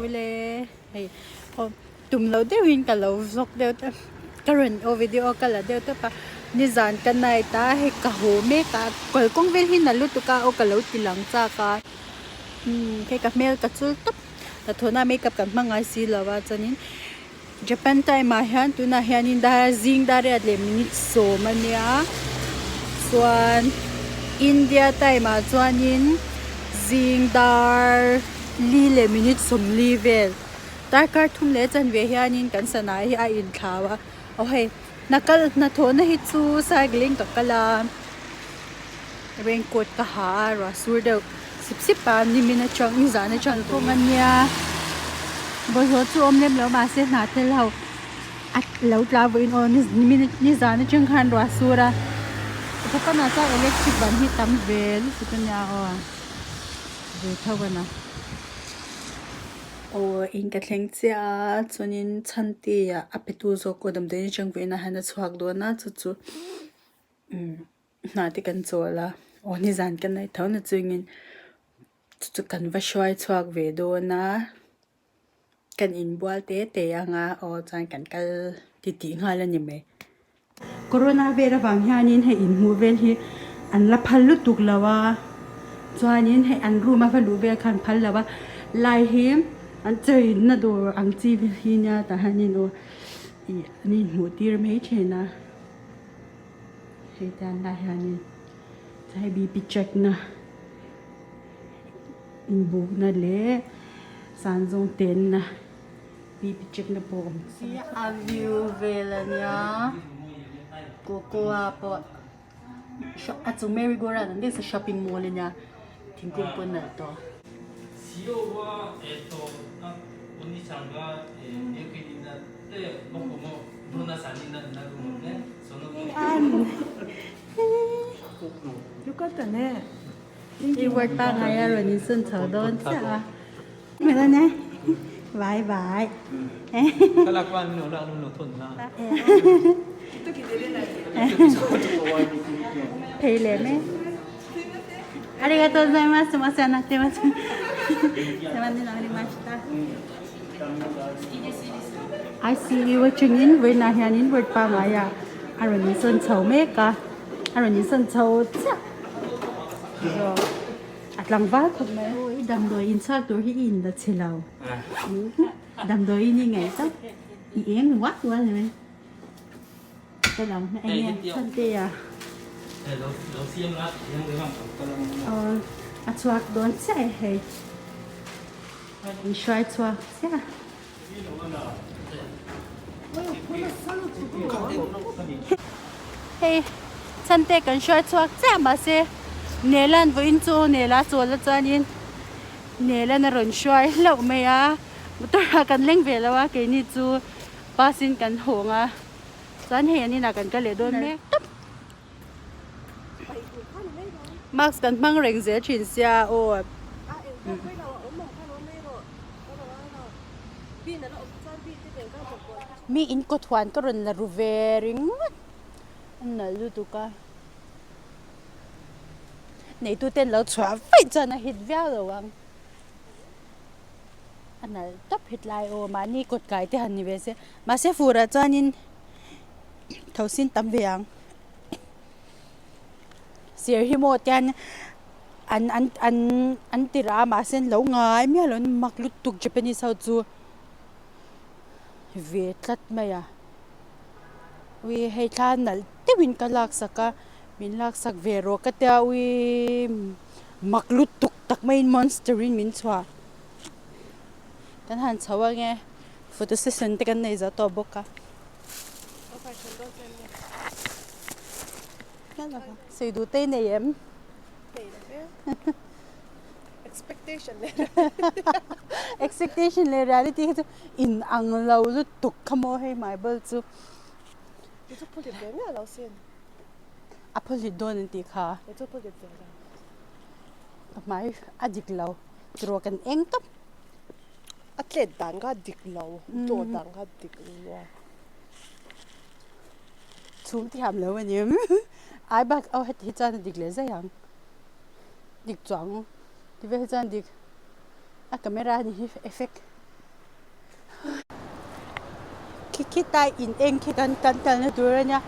ule hei aw tum loh deuhin ka lo vlog deuh ta ka rawn aw video ka la deuh tawp a nizan ka night a hei ka haw mek a kalkawng vel hi na lutuk a aw ka lo ti lang chak a umm hei ka hmel ka chul tawp hnathawhna makeup kan hmang ngai si lo a chuanin Japan time ah hian tunah hianin dar zing dar riat leh minute sawm a nia chuan India time ah chuanin zing dar li leh minute sawmli vel darkar thum leh chanve hianin kan sana hi a inthlau a aw hei hna kal hnathawhna hi chu cycling ka kal a raincoat ka ha a ruah sur deuh sip sip a nimin atang nizan atang kawng a nia bawlhhlawh chu awm lem lo mahse hna thil ho a lo tla vawiin aw nimin nizan atang khan ruah sur a pawnah chuan electric ban hi tam ve lutuk a nia aw ve tho a na aw in ka thleng chiah a chuanin chhanti ah a pe tu zawk aw damdawiin atang vawiin ah hian a chhuak dawn a chu chu umm. Hna te kan chawl a aw nizan ka neih tho na chungin chu chu kan va hruai chhuak ve dawn a kan inbual te te ang a aw chuan kan kal titih nghal a ni mai. Corona vel avang hianin hei inhmuh vel hi an la phal lutuk lo a chuanin hei an room a va luh vel kha an phal lo a lai hi an chawi na dawr ang chi vel hi nia tah hianin aw ih an inhmuh tir mai thin a. Hei tan lai hianin hei bp check na inbukna leh sanzawng tenna bp check na pawh a awm chiah a view vel a nia cocoa pawh a chung merry go round ang deuh shopping mall a nia thingkung pawh a nalh tawh. Reward pangai a rawn insawn chho dawn chiah a. Bye bye. Thei leh mai. Arigatou gozaimasu. お世話になってます。お世話になりました。ICU atangin vawiinah hianin ward pangngai ah a rawn insawn chho mek a a rawn insawn chho chiah a tlangval khawp mai aw i damdawi inchhuak tur hi i inla chhe lo damdawi in i ngaih tak i eng uak uak a ni mai ka lo eng nge chhan te a aw a chhuak dawn chiah e hei. In hruai chhuak chiah. Hei chhante kan hruai chhuak chiah mahse Nelan vawiin chu Nela chawl a chuanin Nelan a rawn hruai hlauh mai a motor ah kan leng ve lo a keini chu bus in kan hawng a chuan hei an inah kan kal leh dawn mek tawp. Mask kan hmang reng zel thin sia aw. Mi in kawt huan ka rawn la ru ve ringawt a nalh lutuk a neitu ten lo chhuah vaih chuan a hit viau lo ang a nalh tawp hetlai aw mahni kawt kai te han ni ve se mahse furah chuanin tho sin tam ve ang sir hi maw tian an an an an ti rah a mahse an lo ngai miah lo mak lutuk Japanese ho chu ve tlat mai a ui hei thla nalh deuhin ka lak sak a min lak sak ve rawh ka tia ui mak lutuk tak maiin monster in min chhuah kan han chho ange photo session te kan nei zo tawh bawk a. Sei duh te i nei em? Expectation leh Expectation leh reality hi chu in ang lo lutuk kha maw hei marble chu. Kei chu phulit ve miah lo sin. A phulit dawn an tih kha. Kei chu phulit ve lo. Ka hmai a dik lo. Tiraw kan eng tawp. A tlet dan kha a dik lo. Chaw dan kha a dik lo a. Chhum thiam lo a ni ai bak aw heti hi chuan a dik leh zai ang dik chuang ti vel hi chuan dik a camera ni hi effect. Khi khitlai in eng khi kan kan kalna tur a nia.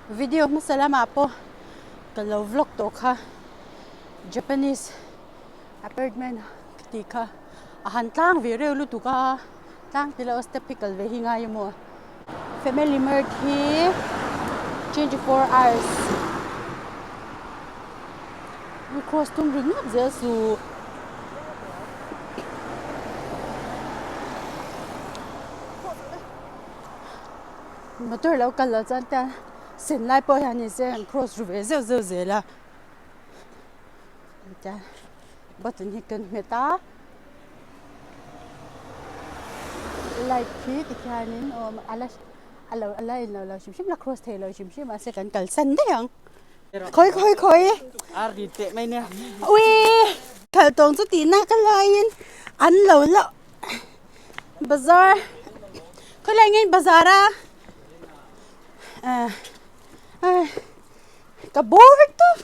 Video hmasa lamah pawh ka lo vlog tawh kha Japanese apartment ka tih kha a han tlang ve reuh lutuk a tlang ti lo step hi kal ve hi ngai emaw family mart hi 24 hours cross tum ringawt zel suh. Motor lo kal loh chuan te sen lai pawh hian ni se an cross ru ve zeuh zeuh zel a tichuan button hi kan hmet a light khi tikhianin awm a la a lo a la inlo lo hrim hrim la cross thei lo hrim hrim mahse kan kalsan daih ang khawi khawi khawi ui khalh tawng chu tihna ka laiin an lo la. Bazar khawilai nge bazar a ah ka bawr vek tawp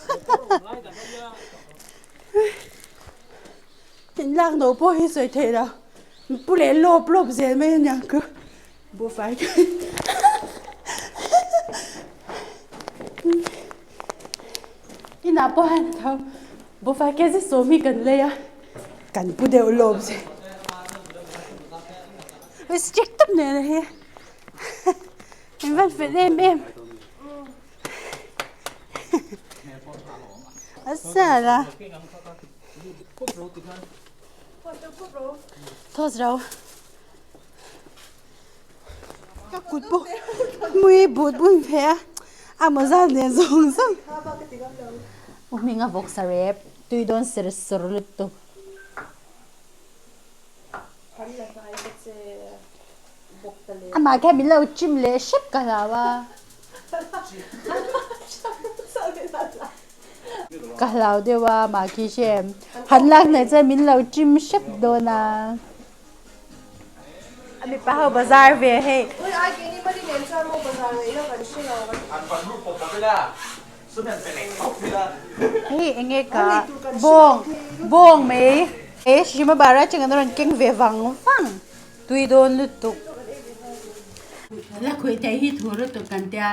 in lak no pawh hi sawi theih lo pu leh lawp lawp zel mai aniang chu buhfai inah pawh hian tho buhfai kg sawm hi kan lei a. Kan pu deuh lawm che. Strict tak nen a hi. In van fel em em. A sal a. Thos rau. Ka kut pawh mui but bun ve a. A mawza nen zawng zawng. U hminga vawksa rep. Tui dawn ser sawr lutuk. Amah khian min lo chim leh hrep ka hlau a. Ka hlau deuh a amah khi hrem. Han lak hnaih chuan min lo chim hrep dawn a. A mipa ho bazar ve hei. Ui ai keini mali nen chuan maw bazar ngaih na kan hre lo. An van lut pawp pawp ila sum hian pe leh khawp ila. Hei enge ka bawng bawng mai e hrima bara cheng an rawn keng ve vang vang tui dawn lutuk. La khuih theih hi thu lutuk kan tia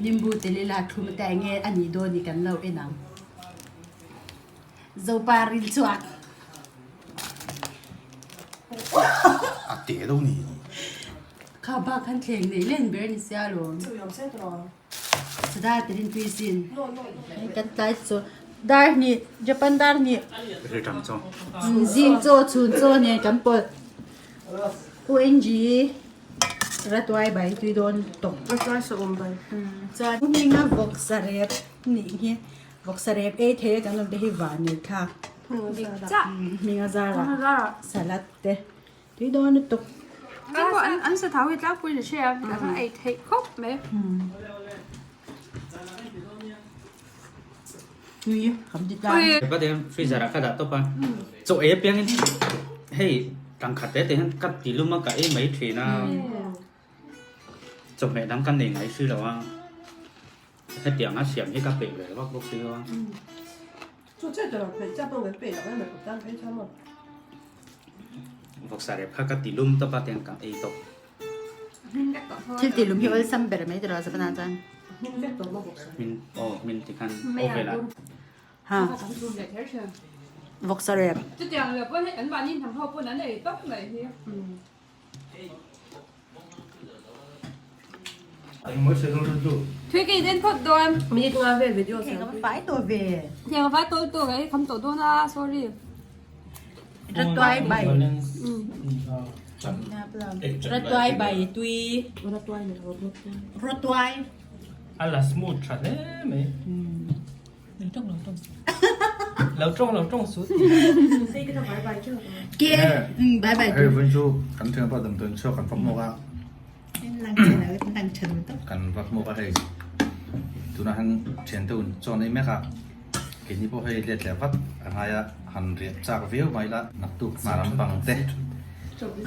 nimbu tel ila thlum te enge a nih dawn ni kan lo en ang. Zopa ril chuak. A te deuh ni. Kha bak khan thleng nei len ber ni sia lawm. Sada telin tui sin. Kan tlai chu dar hnih Japan dar hnih. Ritang chaw. Zing chaw chhun chaw nen kan pawlh. ONG Ratuai bai tui dawn tawp. Ratuai sa awm bai. Chuan hminga vawksa rep nih hi. Vawksa rep ei thei a kan awm te hi van nei thlak. Hming a zar ah salad te tui dawn lutuk. An sa thau hi tlangpui ni hria a ei theih khawp mai. Tui kam ti tlang. Ba te freezer ah ka dah tawp a chaw ei apiang in hei tangkhat te te hian ka ti lum a ka ei mai thin a chawhmeh dang ka nei ngai si lo a. Hetianga siam hi ka peih ve vak bawk si lo a. Vawksa rep kha ka ti lum tawp a tiang ka ei tawp. Thil ti lum hi awlsam ber mai tiraw Zapana chuan. Min aw min ti khan oven ah. Ha vawksa rep. Chutiang lo pawn hei an mahni hnam ho pawn an ei tawp mai hi. Thui ka in en phawt dawn. Minute nga vel video siam pui. Fai tawh ve. Tiang fai tawh tawh ka kham tawh dawn a sorry. Ratuai bai. Ratuai bai tui. Ratuai ni lo. Ratuai. A la smooth tha hle mai. Lo tawng lo tawng sut. Ke bye bye. Hei vun chu kan thian pa damdawiin chhuak kan vak hmawk a. Kan vak hmawk a hei tunah hian thian te un chaw nei mek a keini pawh hei let leh vat a ngai a han riah chak viau mai la naktuk hna lampang te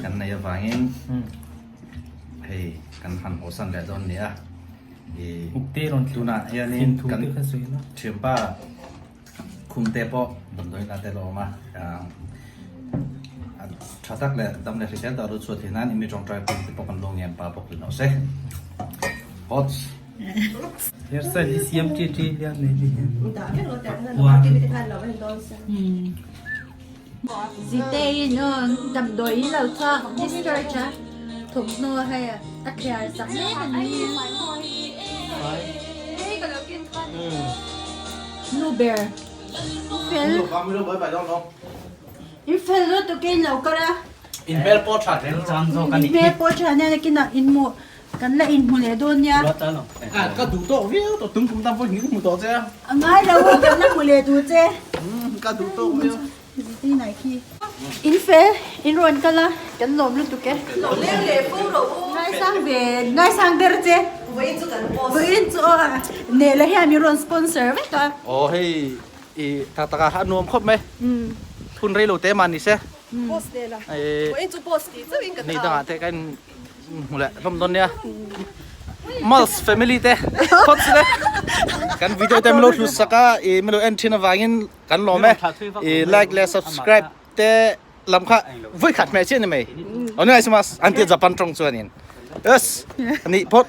kan nei avangin hei kan han hawsan leh dawn nia. Tunah hianin kan thianpa Khumte pawh damdawiin ah te a lo awm a. Tha tak leh dam leh hrisel tak lut chhuah theih nan imi tawngtai pui te pawh kan lo ngen pa bawk hlawh se. Hot. Hairstyle hi siam ṭi ṭi hian nei ni hian. Zitei in aw damdawi in lo chhuak discharge a thawmhnaw hei a thliar sak mek a ni. Nu ber fel. In fel lutuk in lo kal a. In hmel pawh tha hle chang zawk a ni. In hmel pawh tha nia nakinah in hmuh kan la inhmu leh dawn nia. Ka duh tawk viau tawh tum kum tan pawh in hmu tawh che a. A ngai lo a kan la hmu leh duh che. Ka duh tawk viau. Zitei nai khi. In fel in rawn kal a kan lawm lutuk e. Lo leng leh fo rawh u. Ngaisang ve ngaisang ber che. Vawiin chu kan post. Vawiin chu aw Nela hian min rawn sponsor vek a. Aw hei I tak tak a, a nuam khawp mai. Hun rei lo te mah ni se. Post nen a. Vawiin chu post tih chauhin ka Ni dangah te ka in hmu leh hlawm dawn nia. Mals family te phawt si le. Kan video te min lo hlut sak a, i min lo en thin avangin kan lawm e. I like leh subscribe te lam kha vawi khat hmeh chiah ni mai. Onegaishimasu an tia Japan tawng chuanin. Yes, ani phawt.